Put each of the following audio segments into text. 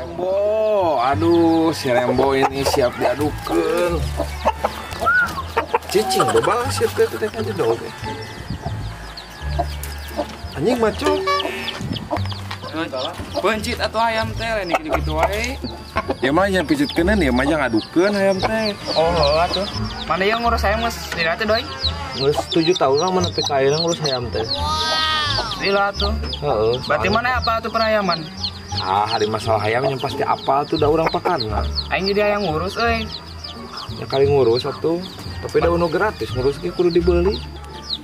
Rembo, aduh si Rembo ini siap diadukeun. Cicing bebal siap ke teh aja dong. Anjing maco. Pencit atau ayam teh lain gitu wae. Ya mah yang pijitkeun ya mah yang ngadukeun ayam teh. Oh, atuh. Mana yang ngurus ayam geus lila teh doi? Geus 7 tahun lah mana teh ayeuna ngurus ayam teh. Lila atuh. Heeh. Berarti mana apa atuh perayaman? Ah, hari masalah ayam yang pasti apa tuh dah urang pakarna. Aing jadi ayam ngurus euy. Ya kali ngurus atuh. Tapi dah uno gratis ngurus ge kudu dibeli.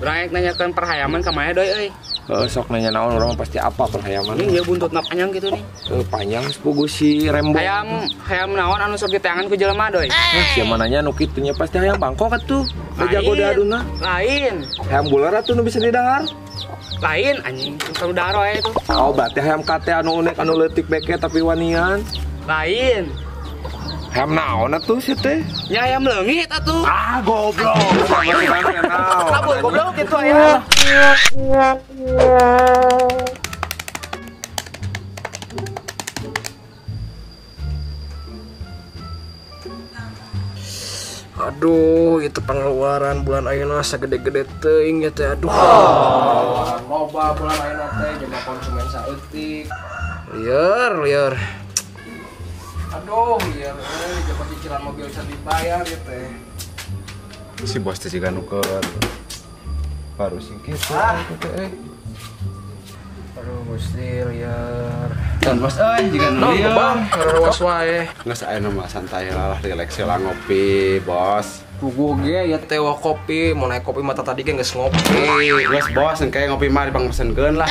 Urang aing nanyakeun perhayaman ka mana doi euy. Heeh, sok nanya naon urang pasti apa perhayaman. Ini ya buntutna panjang gitu nih. Panjang sepugu si Rembo. Hayam hayam naon anu sok diteangan ku jelema doi. Nah, sia mananya nu kitu nya pasti hayam Bangkok atuh. Da jago diaduna. Lain. Hayam bular atuh nu bisa didahar. Lain anjing, kalau dahar wae itu. Oh, berarti hayam kate anu unik anu leutik beke tapi wanian. Lain. Hayam naon atuh si teh? Ya hayam leungit atuh. Ah, goblok. Kabur goblok kitu ayam. Aduh, itu pengeluaran bulan ayeuna sagede-gede teuing ya teh. Aduh. Loba bulan ayeuna teh jaga konsumen saeutik. Lieur, lieur. Aduh, lieur euy, jaga cicilan mobil bisa dibayar ya teh. Si bos teh jiga nu keur baru sih kitu teh euy. Aduh, Gusti lieur. Dan bos euy jiga nu lieur. Bang, ruas wae. Geus ayeuna mah santai lah, relax lah ngopi, bos. Puguh ge ya teh wah kopi, mau naik kopi mata tadi ge geus ngopi. Geus bos, engke ngopi mah dipangpesenkeun lah.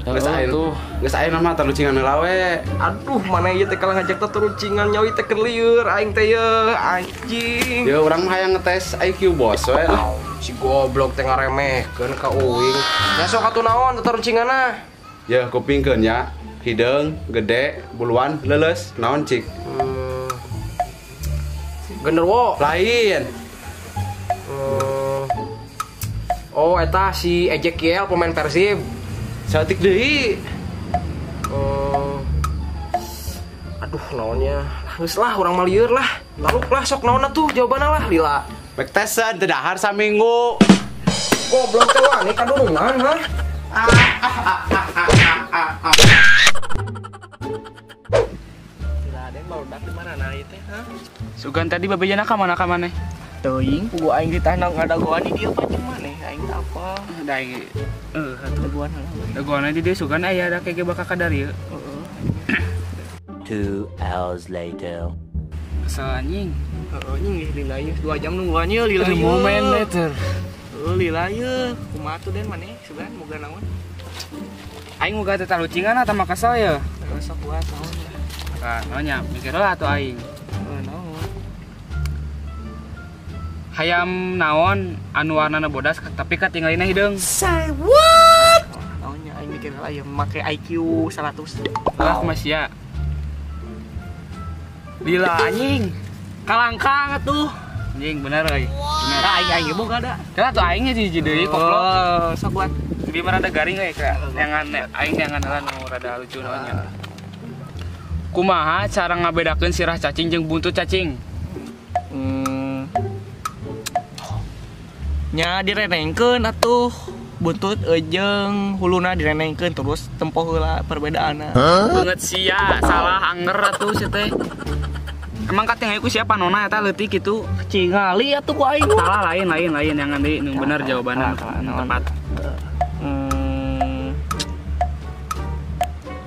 Geus ayeuna geus ayeuna mah tarucingan heula we. Aduh, mana ieu teh kalah ngajak teh tarucingan nyawi teh keur lieur aing teh ye, anjing. Ya urang mah hayang ngetes IQ bos we lah. Si goblok teh ngaremehkeun ka uing. Ya sok atuh naon teh tarucinganna? Ya kupingkeun nya. Hideung, gede, buluan, leuleus, naon cik? Genderuwo. Lain. Oh, eta si Ezekiel pemain Persib. Saeutik deui. Aduh, naonnya. Geus lah urang mah lieur lah. Taluk lah sok naonna tuh jawabanna lah lila. Mike Tyson teu dahar saminggu. Goblok teh wani kadurungan, hah? Sugan tadi babejana ka mana ka maneh? Teuing pugu aing ditah ngadagoan di dieu pacem maneh aing teh apa? Da aing atuh dagoan heula. Dagoan di dieu sugan aya da kege bakal ka dieu. Heeh. 2 hours later. Kesel anjing. Heeh anjing lila ieu 2 jam nungguan ieu lila ieu. Momen later. Heuh lila ieu kumaha tuh den maneh sugan moga naon? Aing moga teh tarucingan atau mah kesel ya? Sok buat naon lah. Tah naon nya mikir heula atuh aing. Hayam naon anu warnana bodas tapi katinggalina hideung. Say what? Naonnya aing mikir heula ieu make IQ 100. Lah kumaha sia? Lila anjing. Kalangkang atuh. Anjing bener euy. Bener. Tah aing aing boga da. Tah atuh aing nya hiji deui koplok. Sok buat. Di mana rada garing euy ka. Neangan aing neangan heula nu rada lucu naonnya. Kumaha cara ngabedakeun sirah cacing jeung buntut cacing? Nya direnengkeun atuh buntut jeung huluna direnengkeun terus tempo heula perbedaanna. Banget sia, salah anger atuh si teh. Emang katingali ku siapa nona eta leutik kitu? Cingali atuh ku aing. Salah lain lain lain yang deui nu bener jawabanna nu tepat.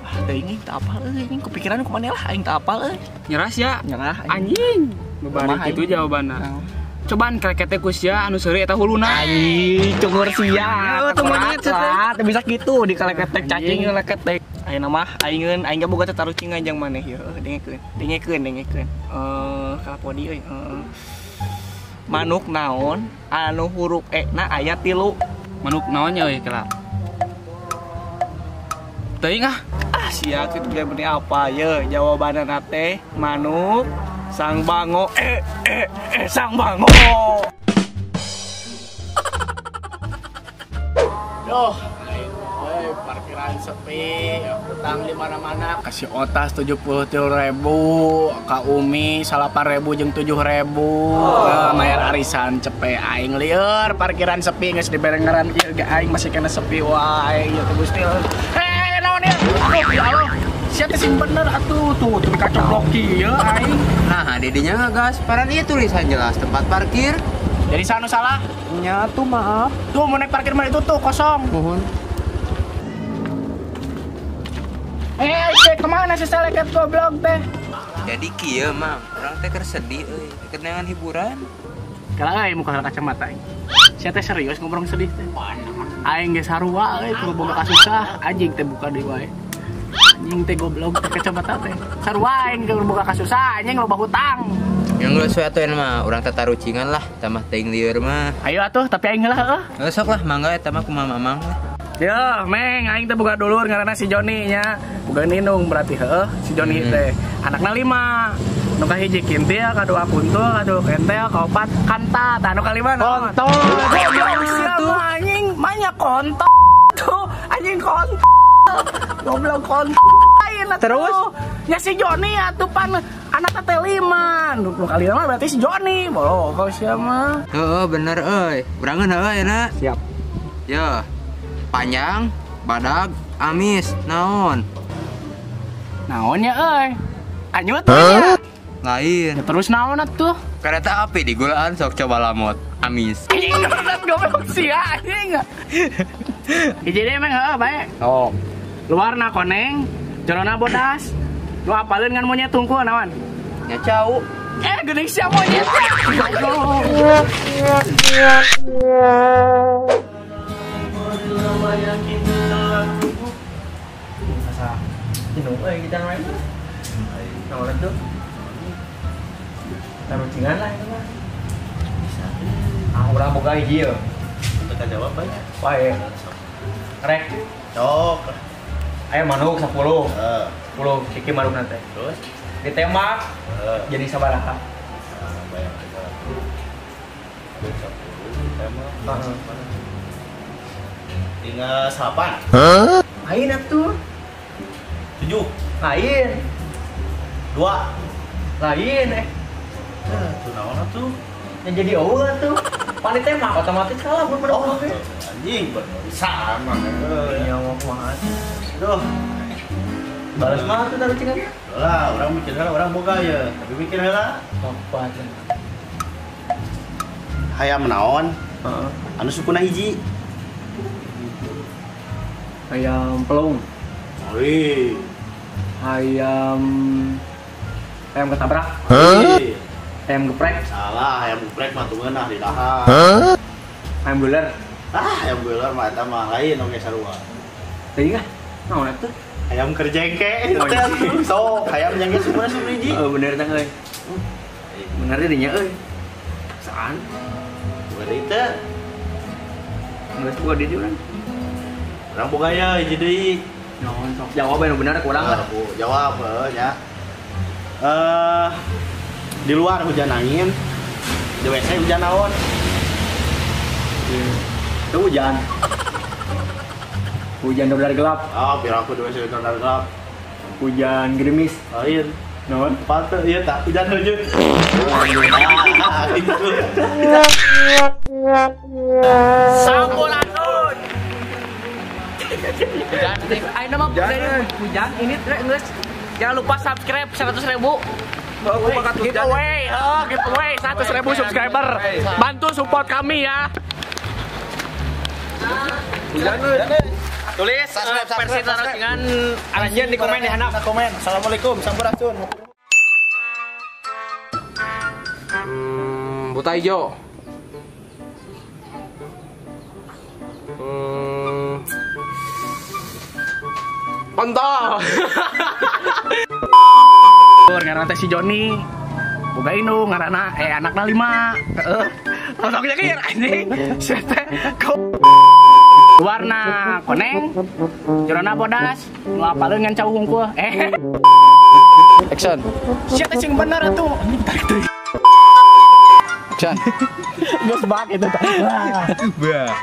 Ah teuing aing teu apal euy, anjing kepikiran ku maneh lah aing teu apal euy. Nyerah sia? Nyerah anjing. Bebari kitu jawabanna. Cobaan krekete ku sia anu seuri eta huluna. Anjing, cungur sia. Teu monyet teh. Teu bisa kitu di kaleketek cacing kaleketek. Ayeuna mah aingeun aing ge boga teh tarucingan jang maneh yeuh, dengekeun. Dengekeun, dengekeun. Kalapodi euy, heeh. Manuk naon anu huruf E na aya 3. Manuk naon nya euy kelap. Teuing ah. Ah sia kitu ge beuni apa ye jawabanna teh manuk sang bango sang bango. Duh, aing parkir Parkiran sepi, utang di mana-mana. Kasih otas 73.000, ka Umi 8.000 jeung 7.000. Mayar arisan cepet aing lieur, parkiran sepi geus diberengeran ieu ge aing masih kena sepi wae ieu teh Gusti. Heh, naon ieu? Ya Allah. Sia teh sing bener atuh tuh tuh kacoplok ieu aing. Nah, dedinya ngegas, paran ieu tulisan jelas tempat parkir. Jadi sanu salah? Nya tuh maaf. Tuh mau naik parkir mana itu tuh kosong. Mohon. Kemana sih seleket goblok teh? Jadi kieu mah, urang teh keur sedih euy, keur neangan hiburan. Kalah euy muka kacamata aing. Sia teh serius ngobrol sedih teh. Aing geus sarua euy kudu boga kasusah, anjing teh buka deui wae. Anjing teh goblok teh kacamata teh. Sarua aing keur boga kasusah, anjing loba hutang. Yang geus we atuh mah urang teh tarucingan lah, tambah teuing lieur mah. Ayo atuh, tapi aing heula heuh. Geus sok lah mangga eta mah kumaha mamang lah. Yo, meng, aing teh boga dulur ngaranna si Joni nya. Boga ninung berarti heuh, si Joni teh. Anakna 5. Nu kahiji kintil, kadua kuntul, kadua kentel, kaopat kanta. Tah nu kalima naon? Kontol. Goblok sia mah anjing, manya kontol tuh, anjing kontol. Goblok kontol. Terus nya si Joni atuh pan anak teh 5. Nu kalima berarti si Joni. Bolo kau sia mah. Heeh, bener euy. Berangeun heuh ayeuna. Siap. Yo. Panjang, badag, amis, naon? Naon ya euy? Anyut ya? Lain. Ya, terus naon atuh? Kereta api di gulaan sok coba lamot, amis. Anjing berat goblok sia anjing. Hiji deui emang heuh bae. Oh. Luarna koneng, jerona bodas. Lu apaleun ngan monyet tungkul naon? Nya cau. Geuning sia monyet. Goblok. Asa jenuh euy kita main mah. Naon tuh? Tarucingan lah itu mah. Bisa. Ah, urang boga hiji ye. Teka jawab bae. Bae. Rek. Cok. Aya manuk 10. 10 siki manukna teh. Terus ditembak. Jadi sabaraha? Bayang aja. 10 ditembak. Tinggal 8. Hah? Lain atuh. 7. Lain. 2. Lain Tuh naon atuh? Yang jadi eueuh atuh. Pan ditembak otomatis kalah mun menang oge. Anjing bener sama. Nya mah kumaha. Duh. Balas mah atuh tarucingan. Lah, urang mikir heula urang boga ye, tapi mikir heula. Apa atuh? Hayam naon? Heeh. Anu sukuna hiji. Ayam pelung. Wih. Ayam ketabrak. Hah? Ayam geprek. Salah, ayam geprek mah tuh ngeunah di dahar. Ayam guler. Ah, ayam guler mah eta mah lain oge sarua. Teuing ah. Naon atuh? Ayam kerjengke itu teh. Sok, ayam jengke sukuna suku hiji. Heeh, bener teh euy. Bener deh nya euy. Saan? Boga deui teh. Geus boga deui urang. Urang boga ya hiji deui. Naon sok jawab anu bener kurang lah. Jawab heuh nya. Di luar hujan angin, di WC hujan naon? Itu hujan. Hujan dolar gelap. Oh, piraku di WC dolar gelap. Hujan gerimis. Lain. Naon? Pate ieu tah hujan hujan. Ah, itu. Sampurasun. Hujan. Ayeuna mah hujan ini geus. Jangan lupa subscribe 100.000. Giveaway, giveaway 100.000 subscriber. Bantu support kami ya. Tulis versi tarucingan anjeun di komen di handap. Komen. Assalamualaikum, sampurasun. Buta hijau. Kontol. Ngaranna teh si Joni. Boga indung ngaranna anakna 5. Heeh. Tontok jadi anjing. Sia teh warna koneng, jerona bodas, nu apaleun ngan cau hungkul. Action. Sia teh sing bener atuh. Anjing tarik deui. Action. Geus bak itu teh. Bah.